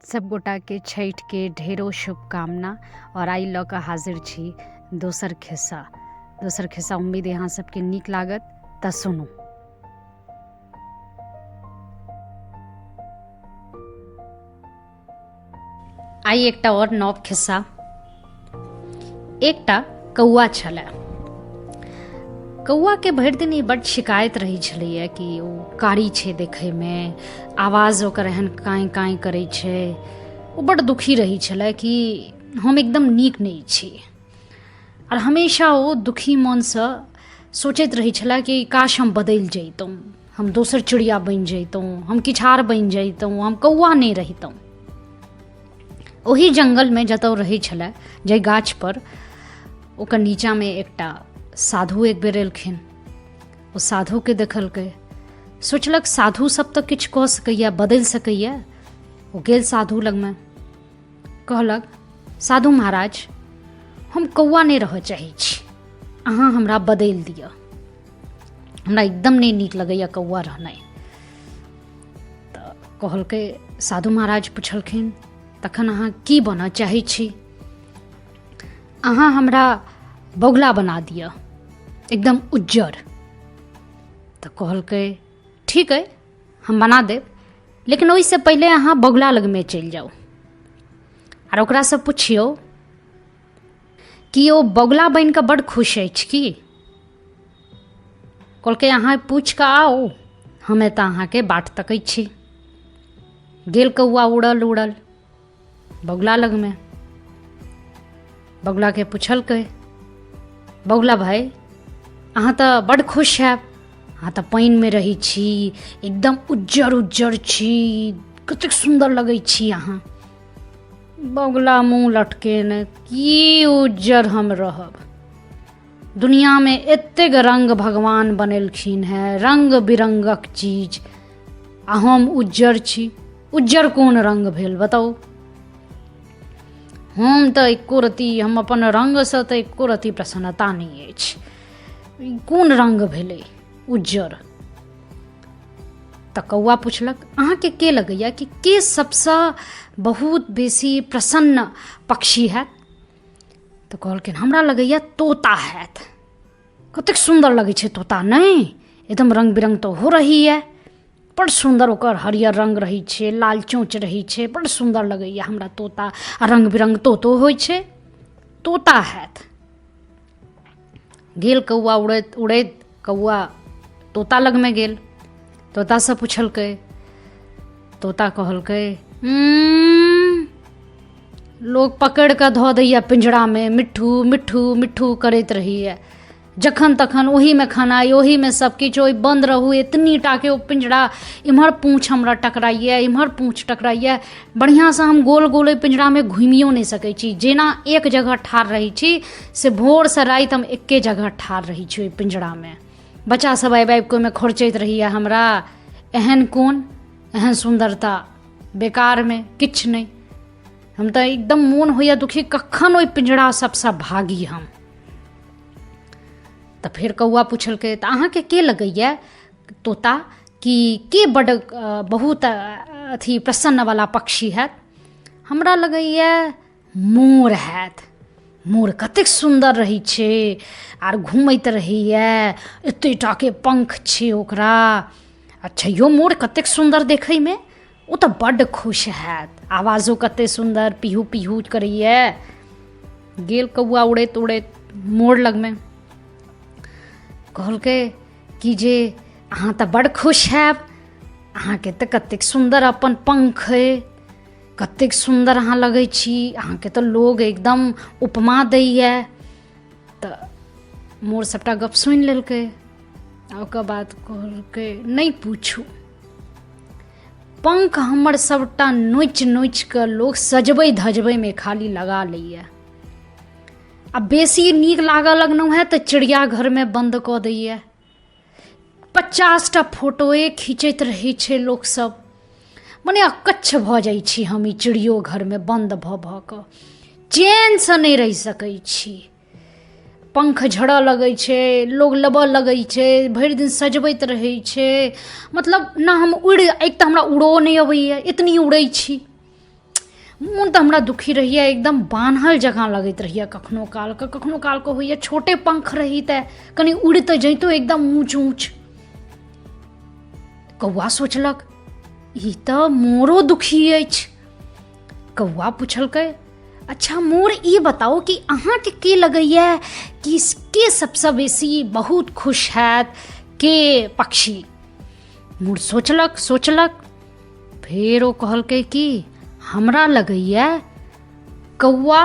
सब गोटाके छठिके ढेरो शुभकामना। और आइ लऽ कऽ हाजिर छी दोसर खिस्सा। दोसर खिस्सा उम्मीद अहाँ सबके नीक लागत, तऽ सुनू। आइ एकटा आओर नव खिस्सा। एकटा कौआ छलै। कौआके भरि दिन ई बड्ड शिकायत रहै छलैए कि ओ कारी छै देखैमे, आवाज ओकर एहन काँय काँय करै छै। ओ बड्ड दुखी रहै छलै कि हम एकदम नीक नहि छी। आओर हमेशा ओ दुखी मोनसँ सोचैत रहै छलै कि काश हम बदलि जैतहुँ, हम दोसर चिड़िया बनि जैतहुँ, हम किछु आर बनि जैतहुँ, हम कौआ नहि रहितहुँ। ओही जङ्गलमे जतऽ रहै छलै, जाहि गाछपर, ओकर नीचाँमे एकटा साधु एक बेर एलखिन। ओ साधुके देखलकै, सोचलक साधु सब तऽ किछु कऽ सकैए, बदलि सकैए। ओ गेल साधु लगमे, कहलक, साधु महाराज, हम कौआ नहि रहऽ चाहै छी, अहाँ हमरा बदलि दिअ, हमरा एकदम नहि नीक लगैए कौआ रहनाइ। तऽ कहलकै, साधु महाराज पुछलखिन, तखन अहाँ की बनऽ चाहै छी? अहाँ हमरा बगुला बना दिअ, एकदम उज्जर। तऽ कहलकै, ठीक अइ, हम बना देब, लेकिन ओहिसँ पहिले अहाँ बगुला लगमे चलि जाउ आर ओकरासँ पुछियौ कि ओ बगुला बनि कऽ बड्ड खुश अछि की। कहलकै, अहाँ पूछि कऽ आउ, हम एतऽ अहाँके बाट तकै छी। गेल कौआ उड़ल उड़ल बगुला लगमे। बगुलाके पुछलकै, बगुला भाइ, अहाँ तऽ बड्ड खुश हैब, अहाँ तऽ पानिमे रहै छी, एकदम उज्जर उज्जर छी, कतेक सुन्दर लगै छी अहाँ। बगुला मुँह लटकेने, की उज्जर हम रहब, दुनियामे एतेक रङ्ग भगवान बनेलखिन हेँ, रङ्ग बिरङ्गक चीज, आ हम उज्जर छी। उज्जर कोन रङ्ग भेल बताउ? हम तऽ एको रत्ती, हम अपन रङ्गसँ तऽ एको रत्ती प्रसन्नता नहि अछि। ई कोन रङ्ग भेलै उज्जर? तऽ कौआ पुछलक, अहाँके के लगैए कि के सबसँ बहुत बेसी प्रसन्न पक्षी हैत? तऽ कहलखिन, हमरा लगैए तोता हैत। कतेक सुन्दर लगै छै तोता नहि? एकदम रङ्ग बिरङ्ग तऽ ओहो रहैए, बड़ सुन्दर ओकर हरियर रङ्ग रहै छै, लाल चोँच रहै छै, बड़ सुन्दर लगैए हमरा तोता। आ रङ्ग बिरङ्ग तोतो होइ छै, तोता हैत। गेल कौआ उड़ैत उड़ैत, कौआ तोता लगमे गेल, तोतासँ पुछलकै। तोता कहलकै, लोक पकड़ि कऽ धऽ दैए पिंजरामे, मिट्ठू मिट्ठू मिट्ठू करैत रहैए जखन तखन, ओहीमे खेनाइ, ओहीमे सब किछु, ओहि बन्द रहू, एतनी टाके ओ पिंजरा, इम्हर पूँछ हमरा टकराइए, इम्हर पूँछ टकराइए, बढ़िआँसँ हम गोल गोल ओहि पिंजरामे घुमियो नहि सकै छी। जेना एक जगह ठाढ़ रहै छी से भोरसँ राति हम एके जगह ठाढ़ रहै छी ओहि पिंजरामे। बच्चा सब आबि आबि कऽ ओहिमे खोरचैत रहैए हमरा। एहन कोन एहन सुन्दरता, बेकारमे किछु नहि। हम तऽ एकदम मोन होइए दुखी, कखन ओहि पिंजरा सबसँ भागी हम। तऽ फेर कौआ पुछलकै, तऽ अहाँके के लगैए तोता कि के बड्ड बहुत अथी प्रसन्नवला पक्षी हैत? हमरा लगैए मोर हैत। मोर कतेक सुन्दर रहै छै आर घूमैत रहैए, एते टाके पंख छै ओकरा, आ छैयो मोर कतेक सुन्दर देखैमे, ओ तऽ बड्ड खुश हैत, आवाजो कते सुन्दर पिहू पिहू करैए। गेल कौआ उड़ैत उड़ैत मोर लगमे, कहलकै कि जे अहाँ तऽ बड्ड खुश हैब, अहाँके तऽ कतेक सुन्दर अपन पंख अइ, कतेक सुन्दर अहाँ लगै छी, अहाँके तऽ लोग एकदम उपमा दैए। तऽ मोर सबटा गप सुनि लेलकै आ ओकर बाद कहलकै, नहि पूछू, पंख हमर सबटा नोचि नोचि कऽ लोक सजबै धजबैमे खाली लगा लैए, आ बेसी नीक लागऽ लगलहुँ हेँ तऽ चिड़ियाघरमे बन्द कऽ दैए, 50टा फोटोए खीचैत रहै छै लोकसब, मने अकच्छ भऽ जाइ छी हम ई चिड़ियो घरमे बन्द भऽ भऽ कऽ, चैनसँ नहि रहि सकै छी। पंख झड़ऽ लगै छै, लोग लेबऽ लगै छै, भरि दिन सजबैत रहै छै, मतलब ने हम उड़ि, एक तऽ हमरा उड़ो नहि अबैए, एतनी उड़ै छी। मोन तऽ हमरा दुखी रहैए, एकदम बान्हल जकाँ लगैत रहैए। कखनो कालके, कखनो कालके होइए छोटे पंख रहितै, कनि उड़ि तऽ जैतहुँ एकदम ऊँच ऊँच। कौआ सोचलक, ई तऽ मोरो दुखी अछि। कौआ पुछलकै, अच्छा मोर, ई बताउ कि अहाँके के लगैए कि के सबसँ बेसी बहुत खुश हैत, के पक्षी? मोर सोचलक सोचलक, फेर ओ कहलकै कि हमरा लगैए कौआ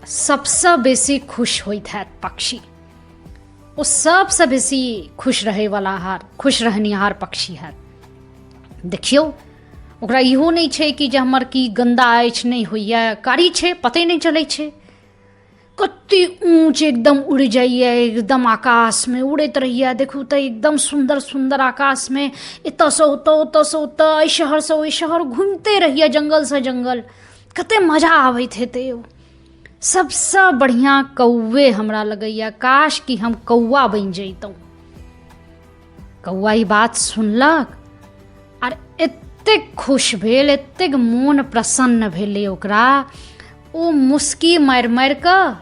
सबसँ बेसी खुश होइत हैत पक्षी, ओ सबसँ बेसी खुश रहैवला हार, खुश रहनिहार पक्षी हैत। देखियौ, ओकरा इहो नहि छै कि जे हमर की गन्दा अछि, नहि होइए, कारी छै, पते नहि चलै छै। कते ऊँच एकदम उड़ि जाइए, एकदम आकाशमे उड़ैत रहैए। देखू तऽ एकदम सुन्दर सुन्दर आकाशमे एतऽसँ ओतऽ, ओतऽसँ ओतऽ, एहि शहरसँ ओहि शहर घुमिते रहैए, जङ्गलसँ जङ्गल। कते मजा आबैत हेतै। ओ सबसँ बढ़िआँ कौए हमरा लगैए। काश कि हम कौआ बनि जैतहुँ। कौआ ई बात सुनलक आर एतेक खुश भेल, एतेक मोन प्रसन्न भेलै ओकरा। ओ मुस्की मारि मारि कऽ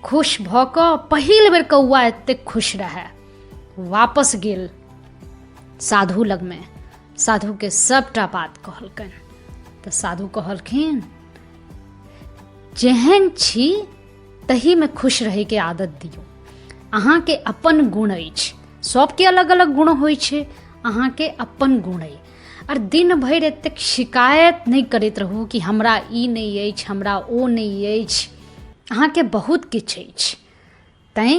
खुश भऽ कऽ, पहिल बेर कौआ एतेक खुश रहए, वापस गेल साधु लगमे। साधुके सबटा बात कहलकनि तऽ साधु कहलखिन, जेहन छी तहीमे खुश रहैके आदत दियौ। अहाँके अपन गुण अछि, सबके अलग अलग गुण होइ छै, अहाँके अपन गुण अइ। आर दिन भरि एतेक शिकायत नहि करैत रहू कि हमरा ई नहि अछि, हमरा ओ नहि अछि। अहाँके बहुत किछु अछि, तैँ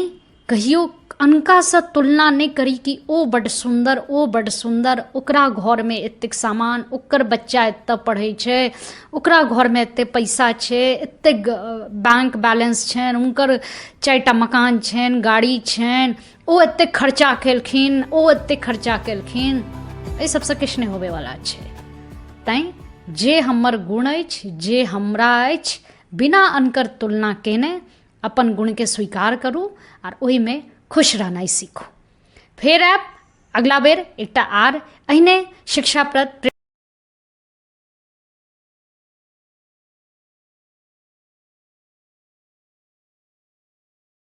कहियो अनकासँ तुलना नहि करी कि ओ बड्ड सुन्दर, ओ बड्ड सुन्दर, ओकरा घरमे एतेक सामान, ओकर बच्चा एतऽ पढ़ै छै, ओकरा घरमे एतेक पैसा छै, एतेक बैंक बैलेंस छनि, हुनकर 4टा मकान छनि, गाड़ी छनि, ओ एतेक खर्चा केलखिन, ओ एतेक खर्चा केलखिन। एहि सबसँ किछु नहि होबेवला छै। तैँ जे हमर गुण अछि, जे हमरा अछि, बिना अनकर तुलना केने अपन गुणके स्वीकार करू आर ओहिमे खुश रहनाइ सीखू। फेर आयब अगला बेर एकटा आर एहने शिक्षाप्रद।